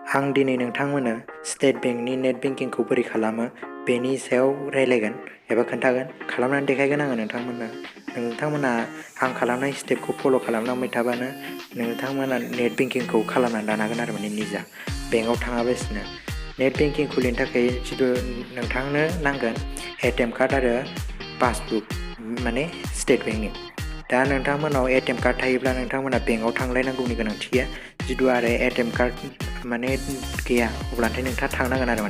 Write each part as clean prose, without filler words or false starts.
आं दिनै नोंथांमोननो स्टेट बेंकनि नेट बेंकिंखौ बोरै खालामो बेनि सायाव रायलायगोन एबा खोन्थागोन, खालामनानै देखायगोन आङो नोंथांमोननो। नोंथांमोना आं खालामनाय स्टेपखौ फल' खालामलांबाय थाबानो नोंथांमोना नेट बेंकिंखौ खालामनानै लानो हागोन आरो निजा बेंकआव थाङालासिनो। नेट बेंकिं खुलिनो थाखाय जिथु नोंथांनो नांगोन एटिएम कार्ड आरो पासबुक माने स्टेट बेंकनि। दा नोंथांमोनाव एटिएम कार्ड थायोब्ला नोंथांमोना बेंकआव थांलायनांगौनि गोनांथि गैया। जिथु आरो एटिएम कार्ड माने गैया अब्लाथाय नोंथाङा थांनांगोन आरो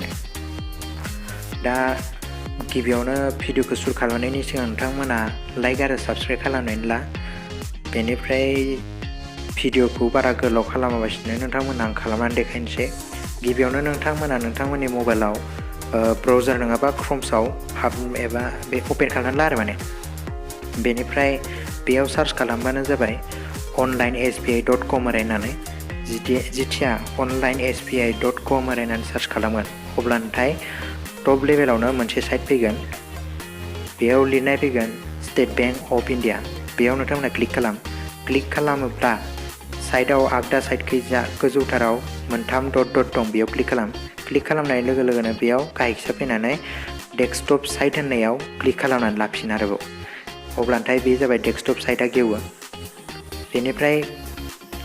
दा गिबियावनो भिडिअखौ शुट खालामनायनि सिगां नोंथांमोना लाइक आरो साबस्क्राइब खालामनानै ला। बेनिफ्राय भिडिअखौ बारा गोलाव खालामालासिनो नोंथांमोना आं खालामनानै देखायनोसै। गिबियावनो नोंथांमोना नोंथांमोननि मबाइलाव ब्राउजार नङाबा क्रोमआव एबा बे अपेन खालामनानै ला आरो बेनिफ्राय बेयाव सार्च खालामबानो जाबाय onlinesbi.com होननानै। जिथिया onlinesbi.com होननानै सार्च खालामगोन अब्लाथाय टप लेभेलावनो मोनसे साइट फैगोन। बेयाव लिरनाय फैगोन स्टेट बेंक अफ इन्डिया। बेयाव नोंथांमोना क्लिक खालामोब्ला साइडआव आगदा साइडखैजा गोजौथाराव मोनथाम डट दं, बेयाव क्लिक खालामनाय लोगो लोगोनो बेयाव गाहायखिजा फैनानै डेस्कटप साइट होननायाव क्लिक खालामनानै लाफिन आरोबाव। अब्लाथाय बे जाबाय डेस्कटप साइटआ गेवो। बेनिफ्राय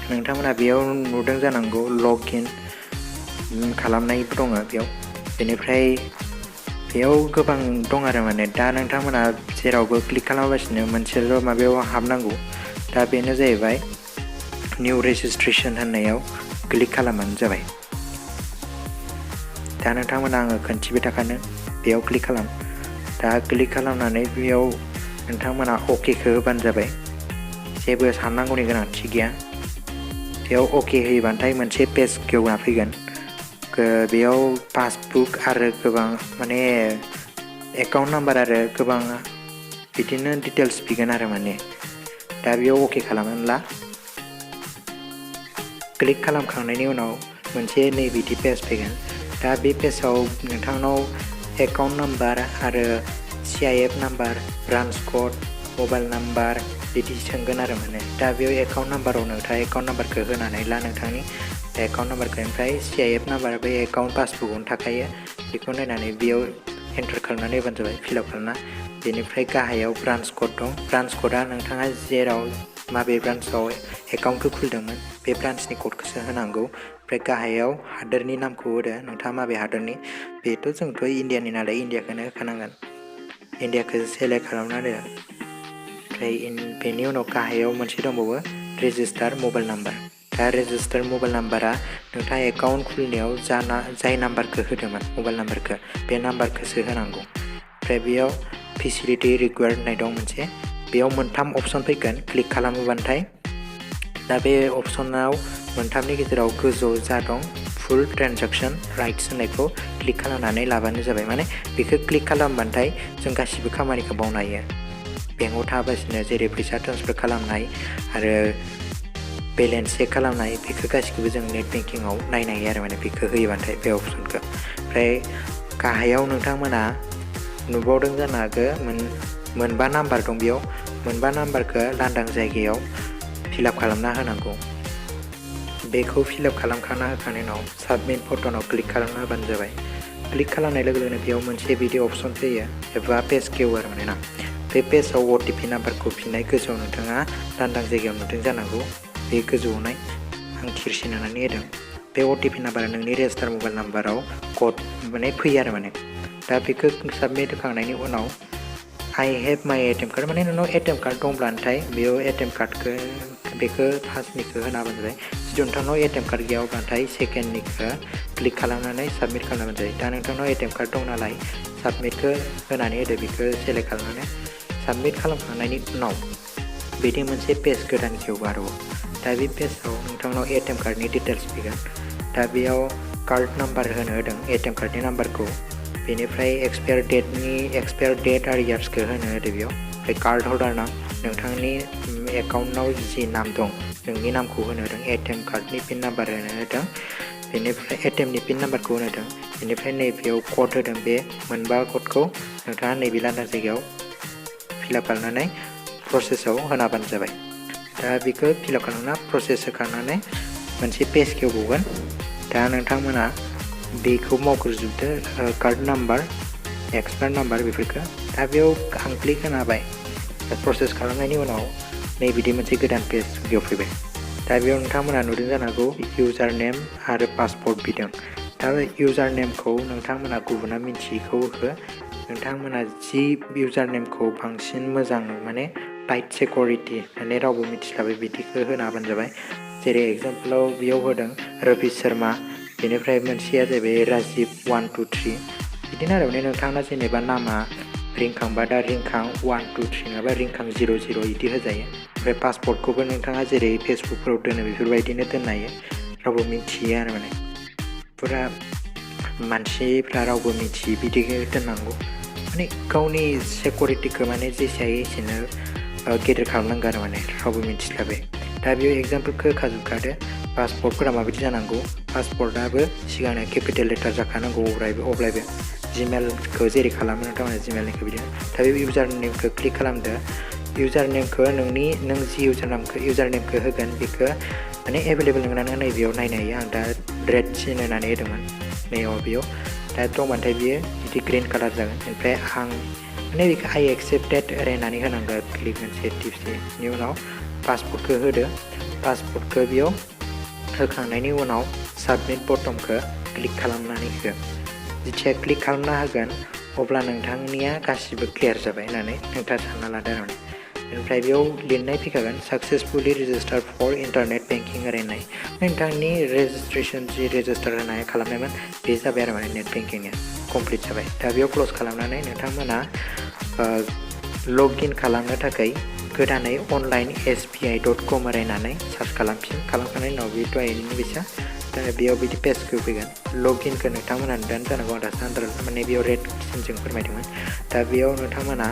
नोंथांमोना बेयाव नुदों जानांगौ लगइन खालामनाय दङ बेयाव। बेनिफ्राय बेयाव गोबां दं आरो दा नोंथांमोना जेरावबो क्लिक खालामालासिनो मोनसेल' माबायाव हाबनांगौ। दा बेनो जाहैबाय निउ रेजिस्ट्रेसन होननायाव क्लिक खालामबानो जाबाय। दा नोंथांमोना आङो खोन्थिबाय थाखानो बेयाव क्लिक खालाम। दा क्लिक खालामनानै बेयाव नोंथांमोना अकेखौ होबानो जाबाय। जेबो साननांगौनि गोनांथि गैया। बेयाव अके होयोबाथाय मोनसे पेज गेवना फैगोन। बेयाव पासबुक आरो गोबां माने एकाउन्ट नाम्बार आरो गोबां बिदिनो डिटेल्स बिगोन आरो दा बेयाव अके खालामनानै ला। क्लिक खालामखांनायनि उनाव मोनसे नैबिदि पेज फैगोन। दा बे पेजाव नोंथांनाव एकाउन्ट नाम्बार आरो CIF number, branch code, mobile number बिदि सोंगोन आरो दा बेयाव एकाउन्ट नाम्बाराव नोंथाङा एकाउन्ट नाम्बारखौ होनानै ला नोंथांनि एकाउन्ट नाम्बारखौ। ओमफ्राय CIF नाम्बार बे एकाउन्ट पासबुकआवनो थाखायो, बेखौ नायनानै बेयाव एन्टार खालामनानै होबानो जाबाय, फिलआप खालामना। बेनिफ्राय गाहायाव ब्रान्स कड दं। ब्रान्स कडआ नोंथाङा जेराव माबे ब्रान्सआव एकाउन्टखौ खुलिदोंमोन बे ब्रान्सनि कडखौसो होनांगौ। ओमफ्राय गाहायाव हादोरनि नामखौ होदो, नोंथाङा माबे हादोरनि। जोंथ' इण्डियानि नालाय इण्डियाखौनो होखानांगोन। इण्डियाखौ सेलेक्ट खालामनानै ओमफ्राय बेनि उनाव गाहायाव मोनसे दंबावो रेजिस्टार मबाइल नाम्बार। दा रेजिस्टार मबाइल नाम्बारा नोंथाङा एकाउन्ट खुलिनायाव जाय नाम्बारखौ होदोंमोन मबाइल नाम्बारखौ, बे नाम्बारखौसो होनांगौ। ओमफ्राय बेयाव फेसिलिटि रिक्वायर्ड होननाय दं मोनसे, बेयाव मोनथाम अपसन फैगोन क्लिक खालामोबाथाय। दा बे अपसनाव मोनथामनि गेजेराव गोजौआव जा दं फुल ट्रेन्जेकसन राइट्स होननायखौ क्लिक खालामनानै लाबानो जाबाय। बेखौ क्लिक खालामबाथाय जों गासिबो खामानिखौ मावनो हायो। बेंकआव थाबासिनो जेरै फैसा ट्रेन्सफार खालामनाय आरो बेलेन्स चेक खालामनाय, बेखौ गासिखौबो जों नेट बेंकिंआव नायनो हायो आरो बेखौ होयोबाथाय बे अपसनखौ। ओमफ्राय गाहायाव नोंथांमोना नुबावदों जानो हागौ मोनबा नाम्बार दं। बेयाव मोनबा नाम्बारखौ लांदां जायगायाव फिलआप खालामना होनांगौ। बेखौ फिलआप खालामखांना होखांनायनि उनाव साबमिट बटनाव क्लिक खालामना होबानो जाबाय। क्लिक खालामनाय लोगो लोगोनो बेयाव मोनसे बिदि अपसन फैयो एबा पेज गेवो आरो बे पेजाव OTP नाम्बारखौ फिननाय गोजौआव नोंथाङा लांदां जायगायाव नुदों जानांगौ। बे गोजौआवनाय आं थिरसिन होनानै होदों। बे OTP नाम्बारा नोंनि रेजिस्टार मबाइल नाम्बाराव कड फैयो आरो दा बेखौ साबमिट होखांनायनि उनाव आइ हेभ माइ एटिएम कार्ड नोंनाव एटिएम कार्ड दंब्लाथाय बेयाव एटिएम कार्डखौ बेखौ फार्स्टनिखौ होनाबानो जाबाय। जुदि नोंथांनाव एटिएम कार्ड गैयाब्लाथाय सेकेन्डनिखौ क्लिक खालामनानै साबमिट खालामबानो जायो। दा नोंथांनाव एटिएम कार्ड दं नालाय साबमिटखौ होनानै होदो। बेखौ सेलेक्ट खालामनानै साबमिट खालामखांनायनि उनाव बिदि मोनसे पेज गोदान खेवो आरोबाव। दा बे पेजाव नोंथांनाव एटिएम कार्डनि डिटेल्स फैगोन। दा बेयाव कार्ड नाम्बार होनो होदों एटिएम कार्डनि नाम्बारखौ। बेनिफ्राय एक्सपायार डेट आरो इयार्सखौ होनो होदो बेयाव। ओमफ्राय कार्ड हल्डार नाम, नोंथांनि एकाउन्टआव जि नाम दं नोंनि नामखौ होनो होदों। एटिएम कार्डनि पिन नाम्बार होनो होदों। बेनिफ्राय एटिएमनि पिन नाम्बारखौ होनो होदों। बेनिफ्राय नैबेयाव कड होदों। बे मोनबा कडखौ नोंथाङा नैबे लांदां जायगायाव फिलआप खालामनानै प्रसेसआव होनाबानो जाबाय। दा बेखौ फिलआप खालामना प्रसेस होखांनानै मोनसे पेज खेवबावगोन। दा नोंथांमोना बेखौ मावग्रोजोबदो कार्ड नाम्बार एक्सपायार नाम्बार बेफोरखौ दा बेयाव आं क्लिक होना होबाय प्रसेस खालामनायनि उनाव नै बिदि मोनसे गोदान पेज बेयाव फैबाय दा बेयाव नोंथांमोना नुदों जानांगौ इउजार नेम आरो पासवर्ड बिदों दा इउजार नेमखौ नोंथांमोना गुबुना मिथियैखौ हो नोंथांमोना जि इउजार नेमखौ बांसिन मोजां माने टाइट सिकिउरिटि माने रावबो मिथिस्लाबै बिदिखौ होना होबानो जाबाय जेरै एग्जाम्पलाव बेयाव होदों रबि शर्मा बेनिफ्राय मोनसेया जाहैबाय राजिब 1 2 3 बिदिनो आरो माने नोंथांना जेनेबा नामा रिंखांबा दा रिंखां 1 2 3 नङाबा रिंखां 0 0 बिदि होजायो ओमफ्राय पासवर्डखौबो नोंथाङा जेरै फेसबुकफोराव दोनो बेफोरबायदिनो दोननो हायो रावबो मिथियो आरो माने फुरा मानसिफ्रा रावबो मिथियै बिदि दोननांगौ माने गावनि सिकिउरिटिखौ माने जेसे हायो एसेनो गेदेर खालामनांगौ आरो माने रावबो मिथिस्लाबै दा बेयाव एग्जाम्पोलखौ होखाजोबखादो पासवर्डफोरा माबायदि जानांगौ पासवर्डआबो सिगांनो केपिटेल लेटार जाखानांगौ अब्लाबो जिमेलखौ जेरै खालामो नोंथांमोना जिमेलनिखौ बिदिनो दा बे इउजार नेमखौ क्लिक खालामदो इउजार नेमखौ नों जि इउजार नेमखौ होगोन बेखौ माने एभेलेबल नोंनानै नैबेयाव नायनो हायो आं दा रेड सिन होनानै होदोंमोन नैयाव बेयाव दा दंबाथाय बियो बिदि ग्रिन कालार जागोन ओमफ्राय आं माने बेखौ आइ एक्सेप्टेड ओरैनानै होनांगौ क्लिक मोनसे टिप्सनि उनाव पासवर्डखौ होदो पासवर्डखौ बेयाव होखांनायनि उनाव साबमिट बटनखौ क्लिक खालामनानै हो जिथिया क्लिक खालामना होगोन अब्ला नोंथांनिया गासिबो क्लियार जाबाय होननानै नोंथाङा सानना लादो आरो ओमफ्राय बेयाव लिरनाय फैखागोन successfully register for internet banking ओरैनाय नोंथांनि रेजिस्ट्रेसन जि रेजिस्टार होनाय खालामनायमोन बे जाबाय आरो माने नेट बेंकिंनिया कमप्लिट जाबाय दा बेयाव क्लस खालामनानै नोंथांमोना लगइन खालामनो थाखाय गोदानै अनलाइन sbi.com ओरैनानै सार्च खालामखांनायनि उनाव बे दहायनि फैसा दा बेयाव बिदि पेजखौ फैगोन लगइनखौ नोंथांमोना नुदों जानांगौ आं दासो आन्दार माने बेयाव रेड सिनजों फोरमायदोंमोन दा बेयाव नोंथांमोना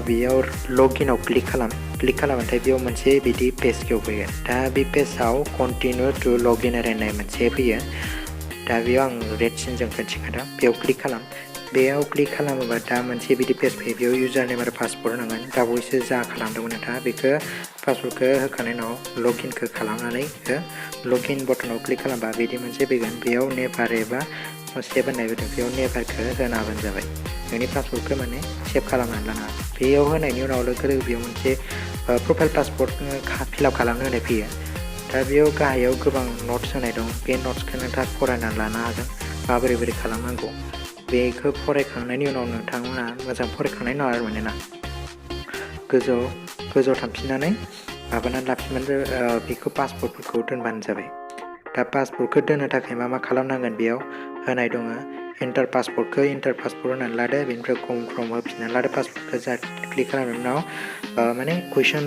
बेयाव लगइनाव क्लिक खालामबाथाय बेयाव मोनसे बिदि पेजखौ फैगोन दा बे पेजाव कन्टिनिउ टु लगइन ओरैनाय मोनसे फैयो दा बेयाव आं रेड सिनजों खोन्थिखादों बेयाव क्लिक खालामोबा दा मोनसे बिदि पेज फैयो बेयाव इउजार नेम आरो पासवर्ड होनांगोन दा बयसो जा खालामदोंमोन नोंथाङा बेखौ पासवर्डखौ होखांनायनि उनाव लगइनखौ खालामनानै लगइन बटनाव क्लिक खालामबा बिदि मोनसे फैगोन बेयाव नेभार एबा सेभ होननाय फैदों बेयाव नेभारखौ होना होबानो जाबाय नोंनि पासवर्डखौ माने सेभ खालामनानै लानो बेयाव होनायनि उनाव लोगो लोगो बेयाव मोनसे प्रफाइल पासवर्ड फिलआप खालामनो होनाय फैयो दा बेयाव गाहायाव गोबां नट्स होनाय दं बे नट्सखौ नोंथाङा फरायनानै लानो हागोन माबोरै खालामनांगौ बेखौ फरायखांनायनि उनाव नोंथांमोना मोजां फरायखांनायनि उनाव आरो मानोना गोजौआव थांफिननानै माबानानै लाफिनबानो बेखौ पासवर्डफोरखौ दोनबानो जाबाय दा पासवर्डखौ दोननो थाखाय मा खालामनांगोन बेयाव होनाय दङ एन्टार पासवर्ड होनानै लादो बेनिफ्राय कनफार्म होफिननानै लादो पासवर्डखौ जा क्लिक खालामनायनि उनाव माने कुइसन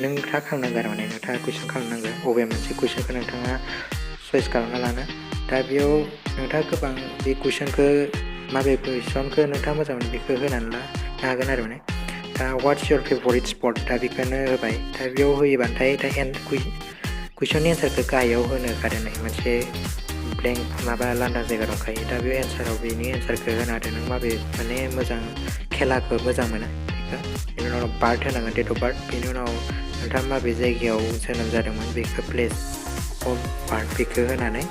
नोंथाङा खालामनांगौ आरो माने नोंथाङा कुइसन खालामनांगौ बबे मोनसे कुइसनखौ नोंथाङा चयस खालामना लानो दा बेयाव नोंथाङा गोबां बे कुइसनखौ माबे कुइसनखौ नोंथाङा मोजां मोनो बेखौ होनानै लानो हागोन आरो माने दा व्हाट्स योर फेभरिट स्पट दा बेखौनो होबाय दा बेयाव होयोबाथाय दा कुइसननि एन्सारखौ गाहायाव होनो होखादों मोनसे ब्लेंक माबा लांदां जायगा दंखायो दा बे एन्साराव बेनि एन्सारखौ होना होदो नों माबे माने मोजां खेलाखौ मोजां मोनो बेखौ बेनि उनाव बार्थ होनांगोन डेट अफ बार्थ बेनि उनाव नोंथाङा माबे जायगायाव जोनोम जादोंमोन बेखौ प्लेस अफ बार्थ बेखौ होनानै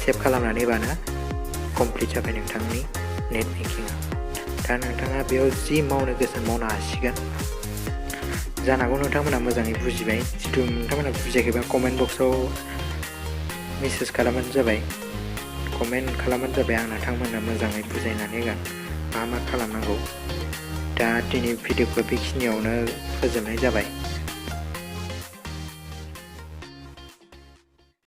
सेभ खालामनानै होबानो कमप्लिट जाबाय नोंथांनि नेट बेंकिंआ दा नोंथाङा बेयाव जि मावनो गोसो मावनो हासिगोन जानांगौ नोंथांमोना मोजाङै बुजिबाय जिथु नोंथांमोना बुजियाखैबा कमेन्ट बक्सआव मेसेज खालामबानो जाबाय आं नोंथांमोना मोजाङै बुजायनानै होगोन मा खालामनांगौ दा दिनै भिडिअखौ बेखिनियावनो फोजोबनाय जाबाय